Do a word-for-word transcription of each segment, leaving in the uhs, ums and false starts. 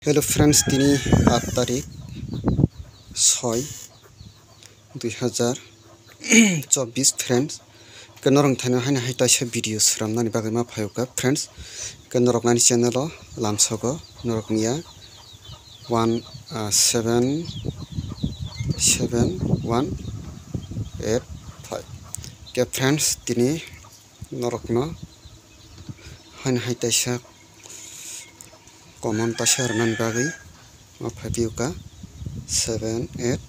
Hello friends, tini aat tarik soi dui hazar chobbish friends. Ke norok thaino haino hai taisa video sramnani bagwi ma phaio ka friends. Ke norok nani channel o lamsogo norok niya one, ah, seven seven one eight five. Ke friends, tini norokno haino hai taisa common taisa rwnani bagwi ma phaipio ka seven eight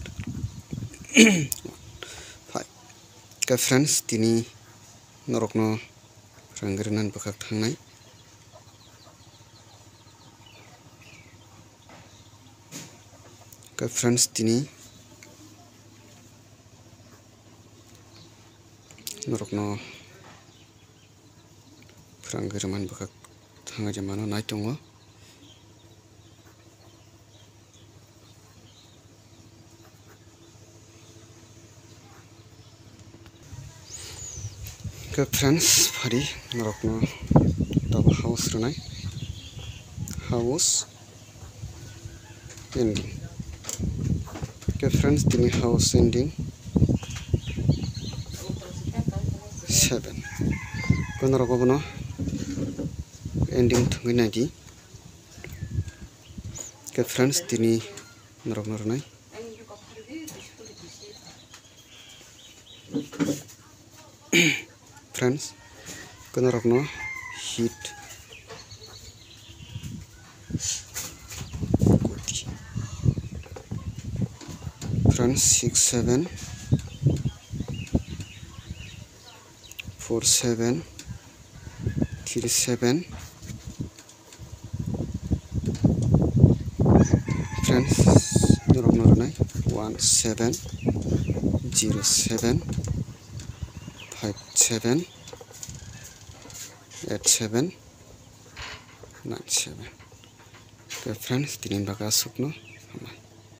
five. Ke friends, tini norokno rwngwi rwnani bwkhak thangnai. Ke friends, tini norokno phrwngwi rwmani bwkhak thangwi rwmano nai tongo. Ke friends, phari norokno tabuk house rwnai. House ending. Ke friends, tini house ending seven. Kono rogo bono ending thwngwi naidi. Ke friends, tini norokno rwnai. Friends, kono rokno hit. Friends, six seven, four seven, three seven. Friends, norokno rwnai one seven zero seven five seven eight seven nine seven. Okay friends, tini bagwi aswkno.